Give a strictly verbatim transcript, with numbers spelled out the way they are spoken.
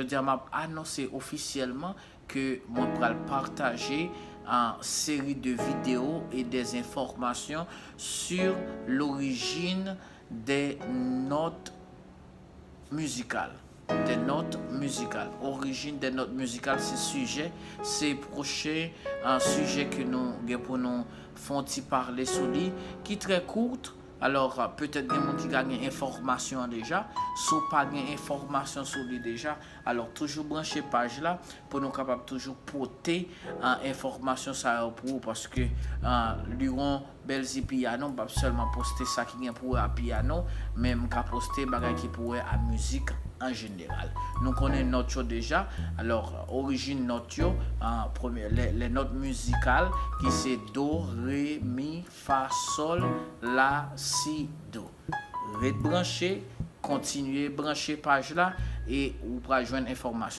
Jodi a m ap anonse ofisyèlman ke mwen pral pataje an seri de videyo e des informations sur l'origine des notes musicales. Des notes musicales. Origine des notes musicales, se sijè, se pwochen an sijè ke nou gen pou nou fè yon ti pale sou li, ki trè kout. Alò, petèt gen moun ki ka gen enfòmasyon an deja. Si w pa gen enfòmasyon sou li deja, alò toujou branche paj la pou nou kapab toujou pote an enfòmasyon sa yo pou ou, paske an Luron Belzy Piano, m p ap sèlman poste sa ki gen pou wè a piyano, men m ka poste bagay ki pou wè a mizik an jeneral. Nou konnen nòt yo deja. Alò, orijin nòt yo, an premye, les, les notes musicales, ki se do, re, mi, fa, sòl, la, si, do. Ret branche, kontinye branche paj la e ou pral jwenn enfòmasyon.